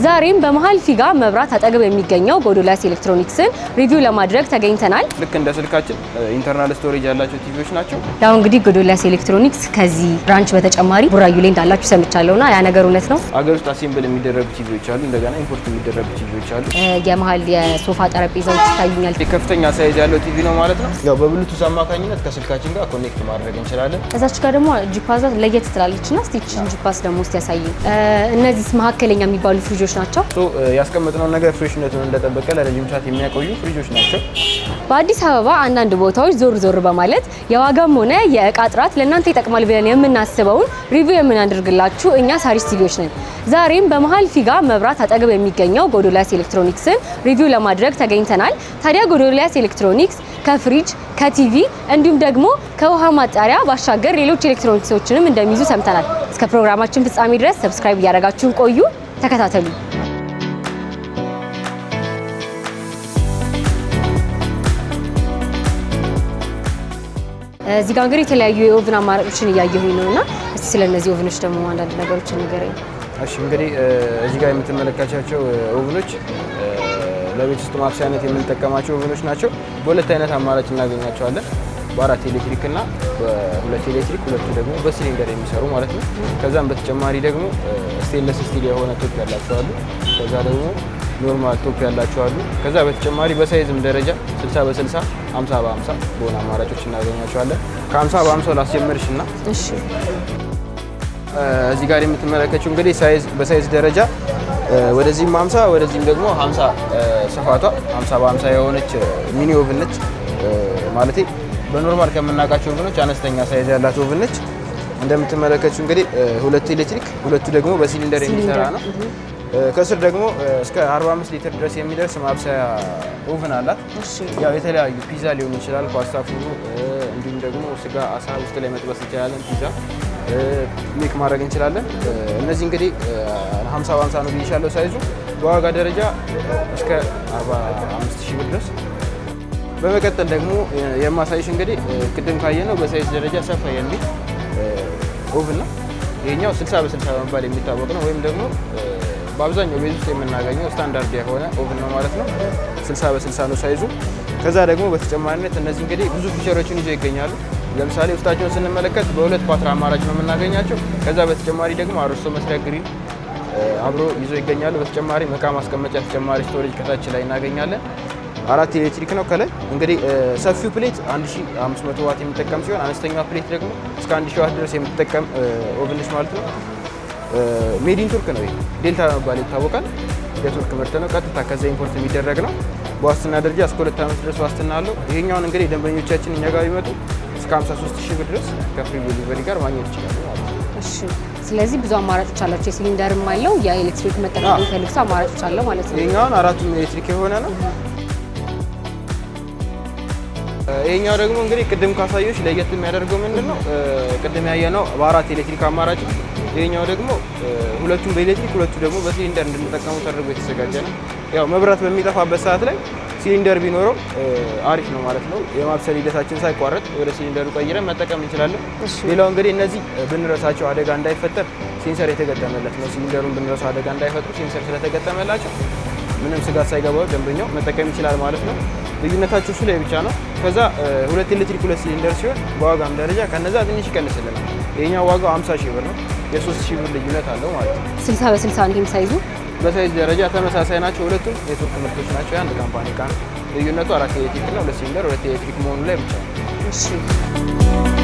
ዛሬም በመሀል ፊጋ መብራት አጠገብ የሚገኘው ጎዶልያስ ኤሌክትሮኒክስን review ለማድረግ ተገኝተናል። ልክ እንደ ስልካችን internal storage ያላቸው ቲቪዎች ናቸው። ያው እንግዲህ ጎዶልያስ ኤሌክትሮኒክስ ከዚህ branch በተጨማሪ ቡራዩ ላይ እንዳላችሁ ሰምቻለሁና ያ ነገር እውነት ነው? አገር ውስጥ assemble የሚደረጉ ቲቪዎች አሉ። እንደገና import የሚደረጉ ቲቪዎች አሉ። የመሀል የሶፋ ጠረጴዛዎች ይታዩኛል። ከፍተኛ size ያለው ቲቪ ነው ማለት ነው። ያው በብሉቱዝ አማካኝነት ከስልካችን ጋር connect ማድረግ እንችላለን። እዛች ጋር ደግሞ ጂፓዟ ለየት ትላለች እና እስቲ ይህችን ጂፓስ ደግሞ እስቲ ያሳይኝ። እነዚህ መካከለኛ የሚባሉ ፍሪጆች ናቸው። So ያስቀመጥነውን ነገር fresh ነቱን እንደጠበቀ ለረጅም ሰዓት የሚያቆዩ ፍሪጆች ናቸው። በአዲስ አበባ አንዳንድ ቦታዎች ዞር ዞር በማለት የዋጋም ሆነ የእቃ ጥራት ለእናንተ ይጠቅማል ብለን የምናስበውን review የምናደርግላችሁ እኛ ሳሪስ ቲቪዎች ነን። ዛሬም በመሀል ፊጋ መብራት አጠገብ የሚገኘው ጎዶልያስ ኤሌክትሮኒክስን review ለማድረግ ተገኝተናል። ታዲያ ጎዶልያስ ኤሌክትሮኒክስ ከፍሪጅ፣ ከቲቪ እንዲሁም ደግሞ ከውሃ ማጣሪያ ባሻገር ሌሎች ኤሌክትሮኒክሶችንም እንደሚይዙ ሰምተናል። እስከ ፕሮግራማችን ፍጻሜ ድረስ subscribe እያደረጋችሁን ቆዩ፣ ተከታተሉ። እዚህ ጋር እንግዲህ የተለያዩ የ oven አማራጮችን እያየሁኝ ነው እና እስቲ ስለ እነዚህ oven ኦች ደግሞ አንዳንድ ነገሮችን ንገረኝ። እሺ፣ እንግዲህ እዚህ ጋር የምትመለከቻቸው oven ኦች ለቤት ውስጥ ማብሰያነት የምንጠቀማቸው oven ኦች ናቸው። በሁለት አይነት አማራጭ እናገኛቸዋለን። በአራት ኤሌክትሪክ እና በሁለት ኤሌክትሪክ፣ ሁለቱ ደግሞ በሲሊንደር የሚሰሩ ማለት ነው። ከዛም በተጨማሪ ደግሞ stainless steel የሆነ top ያላቸው አሉ። ከዛ ደግሞ normal top ያላቸው አሉ። ከዛ በተጨማሪ በ size ም ደረጃ 60 በ60፣ 50 በ50 በሆነ አማራጮች እናገኛቸዋለን። ከ50 በ50 ላስጀምርሽ እና እሺ። እዚህ ጋር የምትመለከችው እንግዲህ size በ size ደረጃ ወደዚህም 50 ወደዚህም ደግሞ 50፣ ስፋቷ 50 በ50 የሆነች mini oven ነች። ማለቴ በ normal ከምናውቃቸው oven ኦች አነስተኛ size ያላት oven ነች። እንደምትመለከችው እንግዲህ ሁለት ኤሌክትሪክ፣ ሁለቱ ደግሞ በሲሊንደር የሚሰራ ነው። ከስር ደግሞ እስከ 45 ሊትር ድረስ የሚደርስ ማብሰያ oven አላት። ያው የተለያዩ ፒዛ ሊሆን ይችላል፣ ፓስታ፣ ፉርኖ፣ እንዲሁም ደግሞ ስጋ፣ አሳ ውስጥ ላይ መጥበስ እንችላለን። ፒዛ make ማድረግ እንችላለን። እነዚህ እንግዲህ 50 በ50 ነው ብዬሻለሁ size ኡ። በዋጋ ደረጃ እስከ 45 ሺህ ብር ድረስ። በመቀጠል ደግሞ የማሳይሽ እንግዲህ ቅድም ካየነው በ size ደረጃ ሰፋ የሚል oven ነው። ይሄኛው 60 በ60 በመባል የሚታወቅ ነው፣ ወይም ደግሞ በአብዛኛው ቤት ውስጥ የምናገኘው ስታንዳርድ የሆነ oven ነው ማለት ነው። 60 በ60 ነው size ኡ። ከዛ ደግሞ በተጨማሪነት እነዚህ እንግዲህ ብዙ feature ኦችን ይዘው ይገኛሉ። ለምሳሌ ውስጣቸውን ስንመለከት በሁለት ፓትራ አማራጭ ነው የምናገኛቸው። ከዛ በተጨማሪ ደግሞ አሮስቶ መስሪያ grill አብሮ ይዞ ይገኛሉ። በተጨማሪ እቃ ማስቀመጫ ተጨማሪ storage ከታች ላይ እናገኛለን። አራት ኤሌክትሪክ ነው። ከላይ እንግዲህ ሰፊው plate 1500 ዋት የሚጠቀም ሲሆን አነስተኛው plate ደግሞ እስከ 1000 ዋት ድረስ የምትጠቀም oven ነች ማለት ነው። Made in ቱርክ ነው። ይሄ ዴልታ በመባል ይታወቃል። የቱርክ ምርት ነው። ቀጥታ ከዛ import የሚደረግ ነው። በዋስትና ደረጃ እስከ 2 ዓመት ድረስ ዋስትና አለው። ይሄኛውን እንግዲህ ደንበኞቻችን እኛ ጋር ቢመጡ እስከ 53 ሺህ ብር ድረስ ከ free delivery ጋር ማግኘት ይችላሉ ማለት ነው። እሺ። ስለዚህ ብዙ አማራጮች አላቸው። የሲሊንደርም አለው፣ የኤሌክትሪክ መጠቀም የሚፈልግ ሰው አማራጮች አለው ማለት ነው። ይሄኛውን አራቱም ኤሌክትሪክ የሆነ ነው። ይሄኛው ደግሞ እንግዲህ ቅድም ካሳየሁሽ ለየት የሚያደርገው ምንድን ነው? ቅድም ያየነው በአራት ኤሌክትሪክ አማራጭ ነው። ይሄኛው ደግሞ ሁለቱም በኤሌክትሪክ፣ ሁለቱ ደግሞ በሲሊንደር እንድንጠቀሙ ተደርጎ የተዘጋጀ ነው። ያው መብራት በሚጠፋበት ሰዓት ላይ ሲሊንደር ቢኖረው አሪፍ ነው ማለት ነው። የማብሰል ሂደታችን ሳይቋረጥ ወደ ሲሊንደሩ ቀይረን መጠቀም እንችላለን። ሌላው እንግዲህ እነዚህ ብንረሳቸው አደጋ እንዳይፈጠር sensor የተገጠመለት ነው። ሲሊንደሩን ብንረሳው አደጋ እንዳይፈጥሩ sensor ስለተገጠመላቸው ምንም ስጋት ሳይገባው ደንበኛው መጠቀም ይችላል ማለት ነው። ልዩነታቸው እሱ ላይ ብቻ ነው። ከዛ ሁለት ኤሌክትሪክ ሁለት ሲሊንደር ሲሆን በዋጋም ደረጃ ከነዛ ትንሽ ይቀንስልናል። ይሄኛው ዋጋው 50 ሺህ ብር ነው። የ3 ሺህ ብር ልዩነት አለው ማለት ነው። 60 በ60 ነው ይሄም size ኡ። በ size ደረጃ ተመሳሳይ ናቸው። ሁለቱም የቱርክ ምርቶች ናቸው። የአንድ company እቃ ነው። ልዩነቱ አራት ኤሌክትሪክ እና ሁለት ሲሊንደር ሁለት ኤሌክትሪክ መሆኑ ላይ ብቻ ነው። እሺ።